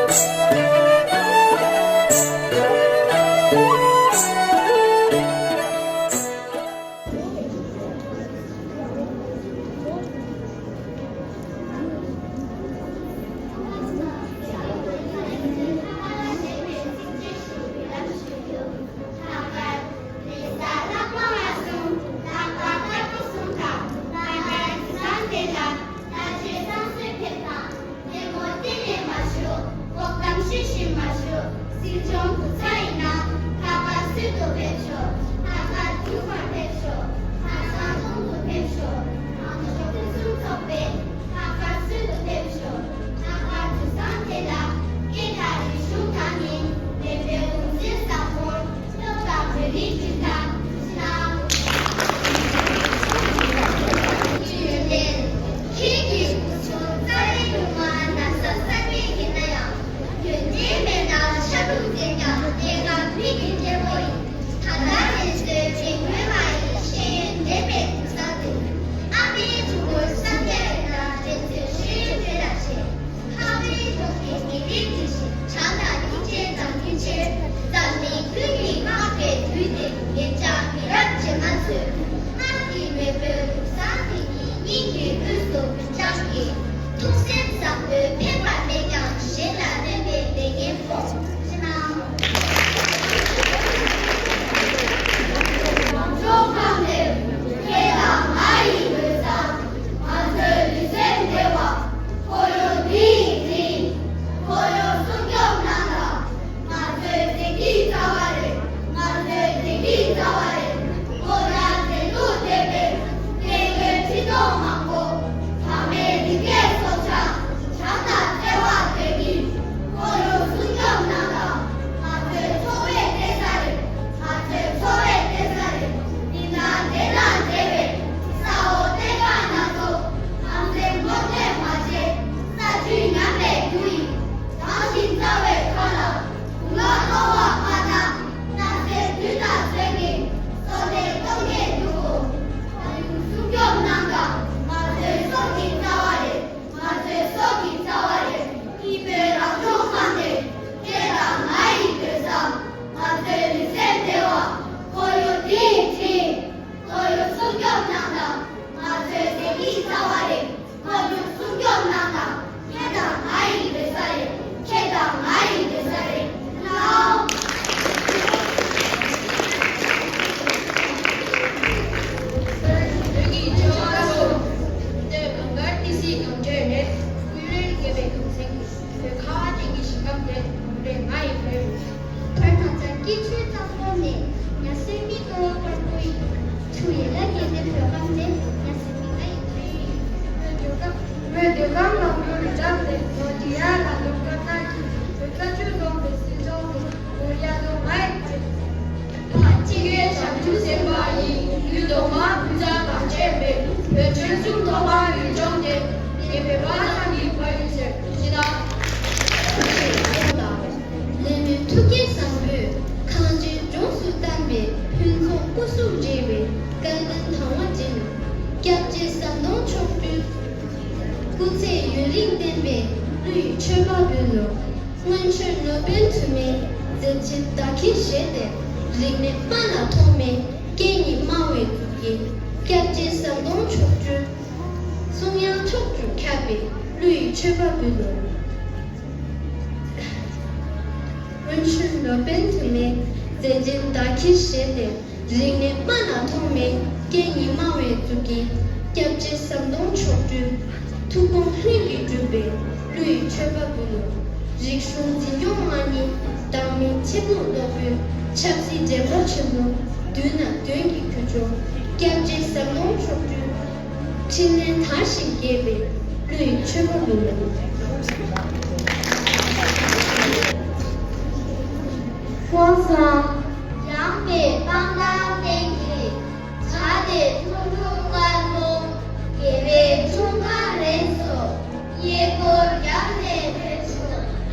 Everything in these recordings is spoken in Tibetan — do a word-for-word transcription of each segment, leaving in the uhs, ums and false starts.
ལྷག་པར་དུས་བཟང་དེ་ལ་ད་ཆོས་བསམ་ཚུལ་ཕེབས་དང་། ལས་མོ་གཏན་ནས་མ་ཞུགས། འོག་གཏམ་ཤེས་བཞིན་མ་ཞུགས། སྲིད་སྐྱོང་བུ་ཚ་ཡིན་ན། ལྷག་པར་སྲོལ་དུ་ཕེབས་ཤོག་ལྷག་པར་དུས་བཟང་ཕེབས་ཤོག་ལྷག་པར་གོང་དུ་ཕེབས་ཤོག་གང་ཕྱོགས་ཕུན་སུམ་ཚོགས་པའི། ལྷག་པར་སྲོལ་དུ་ཕེབས་ཤོག་ལྷག་པར་དུས་བཟང་དེ་ལ། སྐད་དང་རིག་གཞུང་དང་ནི། མེས་པོའི་གུང་སེང་བཟང་པོར། སྟོབས་དང་བོད་རིགས་མཐུན་སྒྲིལ། ཕྱི་ནང་། ཁྱེད་ཀྱི་སྐུ་ཆུང་རྩ་བའི་ཉུང་མ་ན་ས་ས་གནས་ཡིན་ན་ཡང་། ཡོན་ཏན་མེད་ན་ཆ་ལུགས་འཛིན་ཀྱང་གནས་སྐབས་མི་གི་གཅེན་པོ་ཡིན། ད་ལྟ་རེ་ཟུང་མི་མངོན་པ་ཡི་ཤེས་ཡོན་ལྡན་པའི་དུས་བཟང་དུ། ཨ་མའི་གྲོགས་པོ་སངས་རྒྱས་ཡིན་ན་འགྲན་རྩོད་ཤེས་ཡོན་སྤྲོད་ལ་བྱེད། ཁ་བའི་གྲོགས་ཀྱི་དགེ་སྡིག་དེ་བཞིན་བྱམས་དང་སྙིང་རྗེ་དང་མཐུན་ཕྱིར། འཛམ་གླིང་ཀུན་གྱིས་བསྔགས་པའི་དུས་དེར་ངེད་ཅག་མི་རབས་རྗེས་མ་ཚོས། སྔར་གྱི་མེས་པོའི་དུས་བཟང་དེ་ཉིད་སྙིང་གི་དབུས་སུ་བཅངས་ཏེ། ཐུགས་སེམས་བཟང་པོའི་ཕན་པ་མེད་ཀྱང་གཞན་ལ་གནོད་པའི་ལས་ངན་སྤོངས། ཕྱི་ནང་། ལྗོངས་ཁམས་ལས་ཁྱེད་དང་ང་ཡི་འོད་བཟང་། ང་ཚོའི་ལུས་སེམས་བདེ་བ། ཁོར་ཡུག་འདི་ཡི་དྲིན། ཁོར་ཡུག་སྲུང་སྐྱོབ་གནང་དང་། ང་ཚོའི་བདེ་སྐྱིད་རྩ་བ་རེད། ང་ཚོའི་བདེ་སྐྱིད་རྩ་བ་རེད། ཁོ་རང་བདེ་སྡུག་འདྲེས་པའི་སྐྱེ་དགུའི་ཁྲི་སྟོང་མང་པོ། བག་མེད་རི་སྐྱེས་སྲོག་ཆགས་བྱམས་དང་བརྩེ་བ་དོན་གཉིས། ཁོར་ཡུག་སྲུང་སྐྱོབ་གནང་དང་། ང་ཚོའི་འཚོ་བའི་བརྟེན་ས་རེད། ང་ཚོའི་འཚོ་བའི་བརྟེན་ས་རེད། འདི་ན་བདེ་ན་བདེ་བའི་ས་འོག་གཏེར་ཁ་སྣ་ཚོགས། ཧམ་སེམས་ངོམས་ནས་མ་བྱེད། ས་བཅུད་ཉམས་པའི་རྒྱུ་ཡིན། དྭངས་ཤིང་གཙང་བའི་མཁའ་ལ་དུག་ལོག་གཏོང་བ་མ་གནང་། རྣམ་སེམས་དུས་དང་ཚོད་ཀྱིས་སོ་ནས་གཏོང་མཁན་འདུག་ཁོར་ཡུག་སྲུང་སྐྱོབ་གནང་དང་། ང་ཚོའི་སྲོག་གི་རྩ་བ་རེད། ང་ཚོའི་སྲོག་གི་རྩ་བ་རེད། སྐྱིད་པའི་རང་བྱུང་ཁམས་ནས། ཁྱེད་དང་ང་ཡི་འོད་བཟང་། ང་ཚོའི་ལུས་སེམས་བདེ་བ། ཁོར་ཡུག་འདི་ཡི་དྲིན། ཁོར་ཡུག་སྲུང་སྐྱོབ་གནང་དང་། ང་ཚོའི་བདེ་སྐྱིད་རྩ་བ་རེད། ཁོར་ཡུག་སྲུང་སྐྱོབ་གནང་དང་། ཁྱེད་དང་ང་ཡི་འོད་ཟེར་རེད། ཁྱེད་དང་ང་ཡི་འོད་ཟེར་རེད། ལའོ། བོད་ཀྱི་ཆོལ་ཁ་སོགས་བོད་གངས་དཀར་ཏི་སེའི་གངས་ཁྲོད་ནས་ཀུན་གླེང་རྒྱས་པའི་གངས་སེང་གི་བོད་ཁ་བ་ཅན་གྱི་ཞིང་ཁམས་དེ་ངོམས་པའི་ང་ཡི་བོད། བོད་ཕ་ཚ་སྐྱིད་ཆུའི་གཙང་པོ་ནས། ཉ་ཟེར་མི་ལྟོ་བ་དཀར་པོ་ཡིན། ཆུ་ཡི་ལ་ཉེ་དེ་བོད་ཁམས་ནས། ཉ་ཟེར་མི་ང་ཡི་བོད་ཡིན། བོད་མདོ་ཁམས། བོད་མདོ་ཁམས་ལམ་ལུགས་རི་འགྲམ་ནས། ནོར་གྱི་ཡར་ལ་ནོར་དཀར་ནག་གི་བོད་ཁ་ཆུ་ལོག་པའི་སྲིད་སྐྱོང་དུ་ནོར་ཡ་ལོ་ང་ཡི་བོད། ཕ་གཅིག་གི་བྱང་ཆུབ་སེམས་དཔའ་ཡི་ཡུལ་གདོང་དམར་ཕུན་ཚོགས་གངས་ཅན་པའི་བོད་ཆོལ་གསུམ་ཐོག་མར་ཡུལ་ལྗོངས་ཏེ། ངེད་བོད་པ་ཚང་གི་ཕ་ཡུལ་ཟེར་ཞེ་དྲག་ལས་མི་ཐུགས་བསྐྱེད་བཟང་པོས་གངས་ཅན་ལྗོངས་སུ་བཏང་བའི་ཕུན་ཚོགས་སྐུ་གཟུགས་བསྒྲིལ་བའི་སྐལ་ལྡན་དང་བ་འདི་ལ། སྐྱབས་རྗེ་ཟམ་གདོང་མཆོག་སྤྲུལ། སྐུ་ཚེ་ཡུན་རིང་བརྟན་པའི་གླུ་ཡི་མཆོད་པ་འབུལ་ལོ། སྔོན་བྱོན་ནོ་བེལ་དུ་མའི་མཛད་རྗེས་བདག་གིར་བཞེས་ཏེ། རིག་གནས་སྨྲ་ལ་ཐོགས་མེད་སྐད་གཉིས་སྨྲ་བའི་གཙུག་རྒྱན་སྐྱབས་རྗེ་ཟམ་གདོང་མཆོག་སྤྲུལ། གསུང་དབྱངས་ཕྱོགས་བཅུར་ཁྱབ་པའི་གླུ་ཡི་མཆོད་པ་འབུལ་ལོ། སྔོན་བྱོན་ནོ་བེལ་དུ་མའི་མཛད་རྗེས་བདག་གིར་བཞེས་ཏེ། རིག་གནས་སྨྲ་ལ་ཐོགས་མེད་སྐད་གཉིས་སྨྲ་བའི་གཙུག་རྒྱན་སྐྱབས་རྗེ་ཟམ་གདོང་མཆོག་སྤྲུལ། ཐུགས་དགོངས་ལྷུན་གྱིས་གྲུབ་པའི་གླུ་ཡི་མཆོད་པ་འབུལ་ལོ། རིག་གཞུང་འཛིན་སྐྱོང་མ་ཎི་བདག་མེད་ཆེན་པོ་སློབ་དཔོན་ཆབ་སྲིད་འགྲན་པ་ཆེན་པོ་མདུན་ན་འདོན་གྱི་ཁྱུ་མཆོག་སྐྱབས་རྗེ་ཟམ་གདོང་མཆོག་སྤྲུལ། འཕྲིན་ལས་དར་ཞིང་རྒྱས་པའི་གླུ་ཡི་མཆོད་པ་འབུལ་ལོ། ཀུན་བཟང་། ཡངས་པའི་སྤང་ཐང་སྟེང་གི་བྱ་དེ་ཁྲུང་ཁྲུང་དཀར་མོ། རྒྱལ་བའི་འཁྲུངས་སྐར་རན་སོང་། གཡས་སྐོར་རྒྱབ་ནས་ཐོན་ཤོག་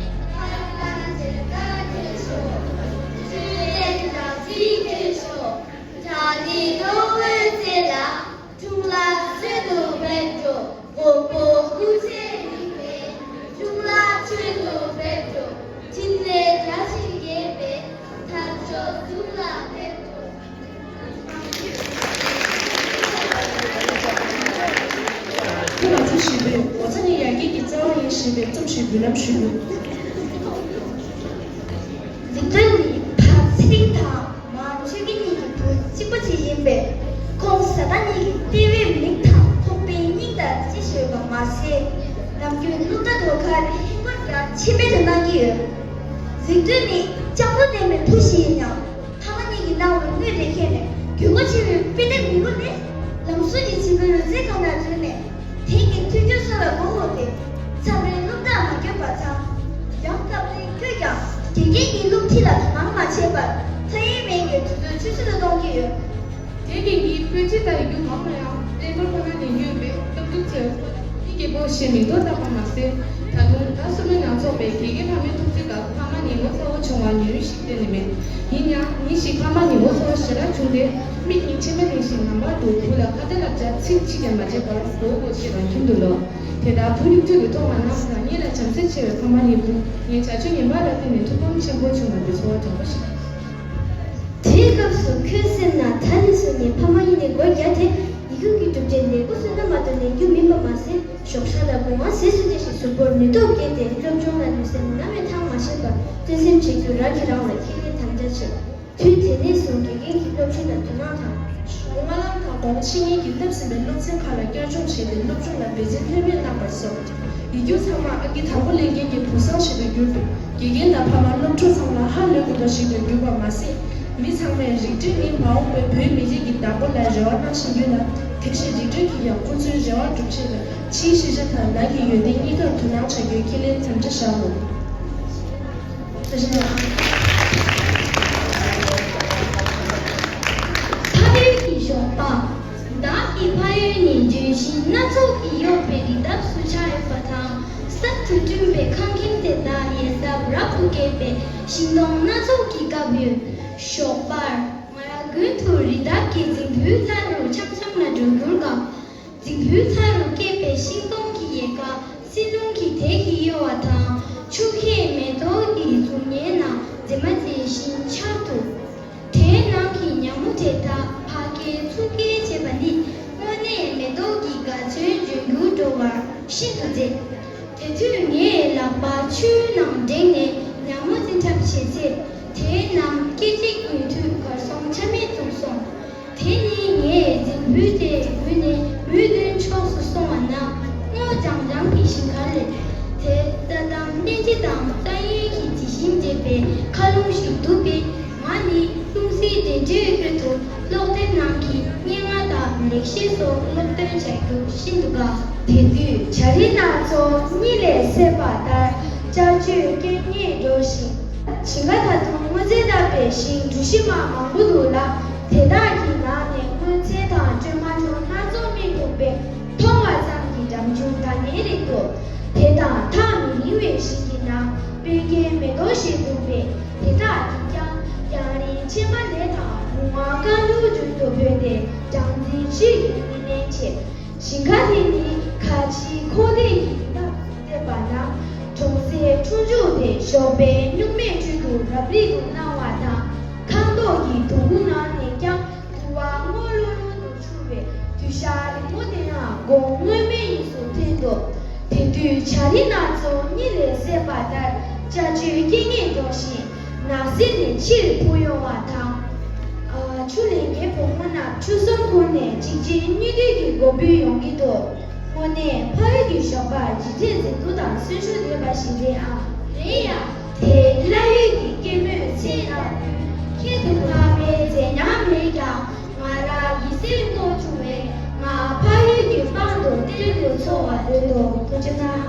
ཁ་དཀར་མཇལ་དཀར་ཐོན་ཤོག་ཆོས་ལྡན་དྲ་ཚིགས་ཐོན་ཤོག་བྲག་རི་རྡོ་བོའི་རྩེ་ལ། འཁྲུངས་ལྷ་མཆོད་དུ་ཕེབས་འགྲོ། མགོན་པོ་སྐུ་ཚེ་རིང་བའི། འཁྲུངས་ལྷ་མཆོད་དུ་ཕེབས་འགྲོ། ཙམ་ཞིག་འབུལ་ལམ་ཞུས་ཡོད། ལིག་ཏོན་ནི་བར་ཚེ་རིང་དང་མར་ཆོས་རྒྱལ་གཉིས་ཀྱི་བུ་གཅིག་པ་ཅིག་ཡིན་པས། ཁོང་བཟའ་ཟླ་གཉིས་ཀྱི་ལྟེ་བའི་མིག་དང་ཁོག་པའི་སྙིང་དང་ཅི་ཞུས་པ་མ་ཟད། ནམ་རྒྱུན་སློབ་གྲྭ་དུ་ཁ་རི་ཧིན་སྒོར་རྒྱ་ཆེ་མེད་དུ་གནང་གི་ཡོད། ལིག་ཏོན་ནི་སྤྱང་པོ་ལྡན་པའི་བུ་ཞིག་ཡིན་ཡང་། ཕ་མ་གཉིས་ཀྱིས་གནང་བའི་དངུལ་དེ་ཁྱེར་ནས་གྱོད་དགོས་ཆེ་བའི་དཔེ་དེབ་མི་བོ་ལས་ལམ་སྲོལ་གྱི་བྱིས་པའི་ལུས་རྩལ་ཁང་ནང་འཛུལ་ནས། དེང་གི་མཐུན་འགྱུར་སོགས་ལ་མགོ་འཁོར་ཏེ། མཚམས་རེ་སློབ་གྲྭར་མ་བསྐྱོད་པར་འཚང་། ཡང་སྐབས་རེ་བསྐྱོད་ཀྱང་དགེ་རྒན་གྱིས་སློབ་ཁྲིད་ལ་དོ་སྣང་མ་བྱས་པར་མཐའ་ཡས་མེད་ཀྱི་དུས་ཚོད་ཆུད་ཟོས་སུ་གཏོང་གི་ཡོད། དེ་གིས་ངའི་སྤུན་མཆེད་དང་ཡི་གེ་མང་ན་ཡང་གླེན་པར་ཁོ་ན་ནས་ཡོད་པས་སྟབས་བདེ་ཆེ། མི་རྒན་པོ་ཞེས་མིང་འདོགས་བཏགས་པ་མ་ཟད། ད་དུང་ཟླ་གསུམ་པའི་ནང་ཚོགས་པའི་དགེ་རྒན་ཕ་མའི་ཐུགས་བརྩེ་དགའ་ཕ་མ་ནི་ངོ་ཚ་བོ་བྱུང་བ་ཉེ་རིང་ཞིག་གཏན་ནས་མེད། ཡིན་ཡང་ཉིན་ཞིག་ཕ་མ་ནི་ངོ་ཚ་བོ་ཞེ་དྲག་བྱུང་སྟེ། མིག་གཉིས་མཆི་མ་ལེན་བཞིན་ངེས་པར་དུ་བུ་ལ་ཁ་ཏ་ལབ་བྱ་ཚིག་གཅིག་ཀྱང་མ་བརྗེད་པར་མགོ་བོ་ཞིག་རང་ཁྱིམ་དུ་ལོག་དེ་ལྟར་བུ་སྙིགས་དུས་སུ་མཐོང་བ་ན་རང་ཉིད་ལ་བྱམས་བརྩེ་ཆེ་བའི་ཕ་མ་ཡི་བུ་ངའི་བྱ་སྤྱོད་ངན་པ་ལ་བརྟེན་ནས་ཐུགས་ཕམ་ཆེན་པོ་བྱུང་བ་འདི་ཚོར་བ་དྲག་པོ་ཞིག་དེའི་སྐབས་སུ་ཁོའི་སེམས་ནང་ད་ནས་བཟུང་ངས་ཕ་མ་གཉིས་ནས་སྒོ་བརྒྱབ་སྟེ་ཡིག་རྒྱུགས་ཀྱི་གྲུབ་འབྲས་ལེགས་པོ་སོན་ན་མ་གཏོགས་ལེན་རྒྱུ་མིན་པ་མ་ཟད། ཞོགས་ཇ་དང་སྒོ་ང་ཟས་སུ་བཅད་བཞིན་གཟུགས་པོར་ནུས་སྟོབས་བསྐྱེད་དེ་སློབ་སྦྱོང་ལ་ནུས་སེམས་ནམ་ཡང་ཐང་མ་ཆད་པར་བརྩོན་སེམས་བྱེད་རྒྱུར་རང་གིས་རང་ལ་ཁས་ལེན་དམ་བཅའ་བྱས། དུས་དེ་ནས་བཟུང་དགེ་རྒན་གྱིས་སློབ་ཁྲིད་ལ་དོ་སྣང་དང་། སྔ་ལམ་དང་གོང་ཕྱིན་ངེས་ཀྱི་བསླབས་ཟིན་པའི་སློབ་ཚན་ཁག་ལ་བསྐྱར་སྦྱོང་བྱས་ཏེ་སློབ་སྦྱོང་ལ་འབད་བརྩོན་ལྷོད་མེད་གནང་བར་སོགས། ཡིག་རྒྱུགས་ཚང་མ་ཨང་ཀི་དང་པོ་ལེན་མཁན་གྱི་བུ་བཟང་ཞིག་ཏུ་གྱུར་ཏེ། དགེ་རྒན་དང་ཕ་མ་སློབ་ཕྲུག་ཚང་མ་ཧ་ལས་དགོས་པ་ཞིག་ཏུ་གྱུར་པ་མ་ཟད། མི་ཚང་མས་རིག་འགྲེ་ནི་མ་འོངས་པའི་བོད་མི་རིགས་ཀྱི་བདག་པོ་ལ་རེ་བ་གནང་བཞིན་ཡོད་ལ། དེ་བཞིན་རིག་འགྲེ་གིས་ཀྱང་ཁོ་ཚོའི་རེ་བ་སྒྲུབ་ཆེད་ལ་ཕྱིའི་ཤེས་བྱ་དང་ལག་གི་ཡོན་ཏན་གཉིས་ཀར་དོ་སྣང་བྱ་རྒྱུའི་ཁས་ལེན་དམ་བཅའ་བཞག་འོང་། ཕ་ཡུལ་གྱི་ཞོགས་པ། བདག་གི་ཕ་ཡུལ་ནི་ལྗོན་ཤིང་སྣ་ཚོགས་ཀྱིས་གཡོགས་པའི་རི་འདབས་སུ་ཆགས་ཡོད་པ་དང་། ས་དྲོད་བསྐྲུན་པའི་ཁང་ཁྱིམ་དེ་དག་ཡལ་འདབ་རབ་ཏུ་བཀོད་པའི་ཤིང་སྡོང་སྣ་ཚོགས་ཀྱིས་བཀབ་ཡོད། ཞོགས་པར་ང་རང་རྒྱུན་དུ་རི་འདབས་ཀྱི་རྫིང་བུའི་ལྷ་རུ་འཆམ་འཆམ་ལ་འགྲོ་འགྱུར་གང་། རྫིང་བུའི་མཐའ་རུ་སྐྱེས་པའི་ཤིང་སྡོང་གི་ཡལ་ག་བསིལ་རླུང་གིས་དལ་གྱིས་གཡོ་བ་དང་། ཆུ་ཁའི་མེ་ཏོག་གི་གཟུགས་བརྙན་ནང་མཛེས་མ་མཛེས་ཤིང་འཆར་འདུག་དེའི་ནང་གི་ཉ་མོ་དེ་དག་ཕ་སྐད་ཚུར་སྐད་བྱེད་པ་ནི་དངོས་གནས་མེ་ཏོག་གི་དགའ་ཚོར་འབྱོར་འགྱུར་འགྲོ་བར་ཤིན་ཏུ་མཛེས། དེ་དུས་ངས་ལག་པ་ཆུའི་ནང་བསྒྲེངས་ནས་ཉ་མོ་འཛིན་གྲབས་བྱེད་ཚེ། དེའི་ནང་སྐད་ཅིག་ཉལ་དུས་གར་སོང་ཆ་མེད་དུ་སོང་། དེ་ནི་ངས་རྫིང་བུའི་སྒོ་ནས་མུའུ་སྟོན་ཕྱོགས་སུ་སོང་བ་ན། སྔོ་ལྗང་ལྗང་གི་ཞིང་ཁ་ལས། དེ་རྩྭ་ཐང་སྙན་འཇེབས་དང་རྩྭ་ཡན་གྱི་དྲི་ཞིམ་འདྲེས་པའི་མཁའ་རླུང་ཞིག་འདུག་པས། ང་ནི་ཀུང་སིའི་འགྲིམ་འགྲུལ་ཁུལ་དུ་གློག་བརྙན་ནང་གི་སྙན་ངག་དང་ལེགས་བཤད་སོགས་སློབ་སྟོན་བྱ་རྒྱུ་ཤིན་ཏུ་དགའ། དེ་དུས་བྱ་རི་སྣ་ཚོགས་གཉིད་ལས་སད་པ་ལྟར་ཅ་ཅོའི་སྐད་སྙན་སྒྲོག་བཞིན། ཞིང་ཁ་ད་དུང་སྔོ་ཚལ་བཏབ་པའི་ཞིང་གྲུ་བཞི་མ་མང་པོ་འདུག་ལ། དེ་དག་གི་ནང་ནས་སྔོ་ཚལ་དང་སྤྲོས་མ་ཆུང་སྣ་ཚོགས་རྨིས་འདུག་པས། མཐོང་བ་ཙམ་གྱིས་འགྲམ་ཆུ་ད་ནས་རེད་འདུག་དེ་དང་ཐག་མི་རིང་བའི་ཞིང་གི་ནང་པད་ཁའི་མེ་ཏོག་བཞད་འདུག་པས། དེ་དག་གིས་ཀྱང་རྒྱང་རིང་ཕྱེ་མ་ལེབ་དང་རུ་དབང་རྐང་ལུག་མདུན་དུ་བོས་ཏེ་སྦྲང་རྩི་ཆུ་ཡི་སྣེ་ལེན་བྱེད། ཞིང་ཁ་དེ་ནི་ཁ་ཆེའི་ཁོག་སྟོད་ཀྱི་རི་འདབས་སུ་བརྩིགས་པ་ན། གྲོང་གསེབ་ཁྲུང་ཆུང་དེ་ཞོགས་པའི་སྨྱུག་མའི་ཁྲོད་དུ་རབ་རིབ་ཏུ་སྣང་བ་དང་། ཁང་ཐོག་གི་དུང་ཁུ་ནང་ནས་ཀྱང་དུ་བ་སྔོ་ལོ་ལོ་དུ་འཕྱུར་བའི་དུ་ཞག་རིང་མོ་དེ་ཡང་དགོང་སྔོན་མའི་དབྱིངས་སུ་ཐོན་འདུག་དེ་དུས་བྱ་རི་སྣ་ཚོགས་གཉིད་ལས་སད་པ་ལྟར་ཅ་ཅོའི་སྐད་སྙན་སྒྲོག་བཞིན། ནགས་གསེབ་ནས་ཕྱིར་འཕུར་ཡོང་བ་དང་། ཨ། ཆུ་ལེན་མཁན་བུ་མོ་རྣམས་ཆུ་ཟོམ་ཁུར་ནས་གཅིག་རྗེས་གཉིས་མཐུད་ཀྱིས་སྒོ་ཕུད་ཡོང་གི་འདུག་དངོས་གནས་ཕ་ཡུལ་གྱི་ཞོགས་པར་ལྗིད་ཚད་མཛེས་སྡུག་དང་གསོན་ཤུགས་ལྡན་པ་ཞིག་རེད་ཨ། རེད་ཡ། དེ་བླ་ཡུལ་གྱི་སྐྱེད་མོས་ཚལ་ལྟ་བུའི་ཁྱད་དུ་འཕགས་པའི་མཛེས་ཉམས་མེད་ཀྱང་། ང་རང་ཡིད་སེམས་སྐྱོ་བྱུང་བས། ང་ཕ་ཡུལ་གྱི་པང་དུ་གཏེར་དུ་འཚོ་བར་འདོད་དོ། ཐུགས་རྗེ་གནང་།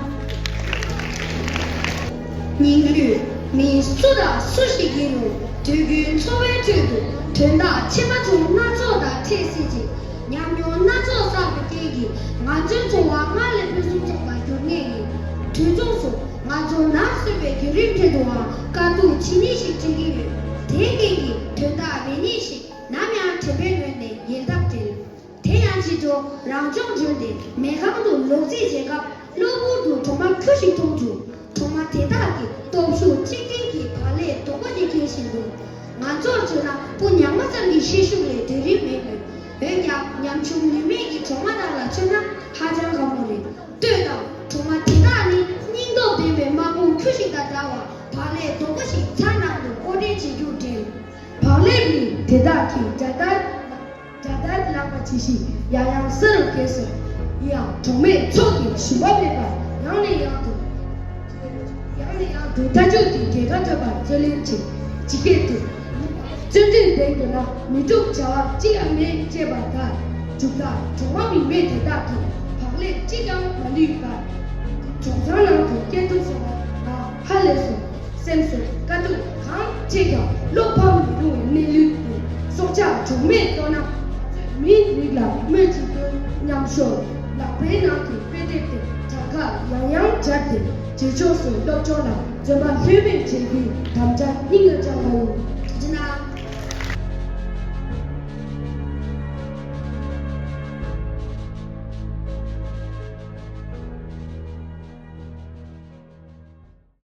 སྙིང་རུས་མི་སུ་དང་སུ་ཞིག་ཡིན་རུང་དུས་རྒྱུན་འཚོ་བའི་ཁྲོད་དུ་དོན་དག་ཆེ་མ་ཆུང་སྣ་ཚོགས་དང་འཕྲད་སྲིད་ཅིང་། ཉམས་མྱོང་སྣ་ཚོགས་བསགས་པའི་རྐྱེན་གྱིས་ང་ཚོའི་འཚོ་བ་སྔར་ལས་ཕུན་སུམ་ཚོགས་པར་འགྱུར་ངེས་ཡིན། དུས་མཚུངས་སུ་ང་ཚོ་ནར་སོན་པའི་བརྒྱུད་རིམ་ཁྲོད་དུའང་དཀའ་སྡུག་ཇི་སྙེད་ཞིག་འཕྲད་ཀྱི་ཡོད། དེའི་རྐྱེན་གྱིས་དོན་དག་རེ་སྙེག་ཞིག་ནམ་ཡང་དྲན་པའི་ངོས་ནས་ཡལ་འདབ་སྦྲེལ། དེ་ཡང་ཕྱི་དྲོ་རང་སྦྱོང་འཇོན་ཏེ་མལ་ཁང་དུ་ལོག་རྩིས་བྱེད་སྐབས་གློ་བུར་དུ་གྲོག་མ་ཁྱུ་ཞིག་མཐོང་བྱུང་། གྲོག་མ་དེ་དག་གི་སྟོབས་ཤུགས་གཅིག་མཐུན་གྱིས་བག་ལེབ་རྡོག་པོ་གཅིག་འཁྱེར་བཞིན་འདུག་ང་ཚོར་མཚོན་ན་སྤུ་ཉག་མ་ཙམ་གྱི་ཤེད་ཤུགས་ལས་འགྲོ་རིན་མེད་མོད། འོན་ཀྱང་ཉམ་ཆུང་ལུས་མེད་ཀྱི་གྲོག་མ་དག་ལ་མཚོན་ན་ཧ་ཅང་དགའ་མོ་རེད། ལྟོས་དང་། གྲོག་མ་དེ་དག་ནི་སྙིང་སྟོབས་ ལྟ་བ་བག་ལེབ་རྡོག་པོ་ཞིག་ཚ་ནང་དུ་མཁོ་སྤྲོད་བྱེད་རྒྱུ་དྲན། བག་ལེབ་ནི་དེ་དག་གི་སྒྲ་དར། སྒྲ་དར་ལག་པ་ཇི་བཞིན་ཡང་ཡང་ས་རུ་འགྱེལ་སོང་། ཡང་གྲོགས་མེད་ཚོགས་ཀྱི་ཞུམ་པ་མེད་པར་ཡང་ནས་ཡང་དུ། ཡང་ནས་ཡང་དུ་མཐའ་མཇུག་གི་རྒྱལ་ཁ་ཐོབ་པར་རྩོད་ལེན་བྱེད། ཇི་སྐད་དུ། བརྩོན་འགྲུས་ལྡན་དགོས་ན་མི་འགྲུབ་བྱ་བ་ཅི་ཡང་མེད་ཅེས་པ་ལྟར། མཇུག་མཐར་གྲོགས་མེད་མི་དེ་དག་གིས་བག་ལེབ་གཅིག་ཀྱང་མ་ལུས་པར་གྲོག་ཚང་ནང་དུ་སྐྱེལ་ཐུབ་སོང་བ་ལ་ཧ་ལས་སོང་། སེམས་སུ་དཀའ་སྡུག་གང་སྤྱད་ཀྱང་བློ་ཕམ་མི་རུང་བའི་གནས་ལུགས་ཏེ། སྲོག་ཆགས་གྲོགས་མེད་ལྟོས་ན་མིའི་རིགས་ལ་སྨོས་ཅི་དགོས་སྙམ་ཞོར་ལག་པའི་ནང་གི་དཔེ་དེབ་དེ་བྲང་ཁར་ཡང་ཡང་སྦྱར་ཏེ་རྗེས་ཕྱོགས་སུ་སློབ་སྦྱོང་ལ་བརྩོན་པ་ལྷོད་མེད་བྱེད་རྒྱུའི་དམ་བཅའ་སྙིང་ལ་བཅངས་པ་ཡིན།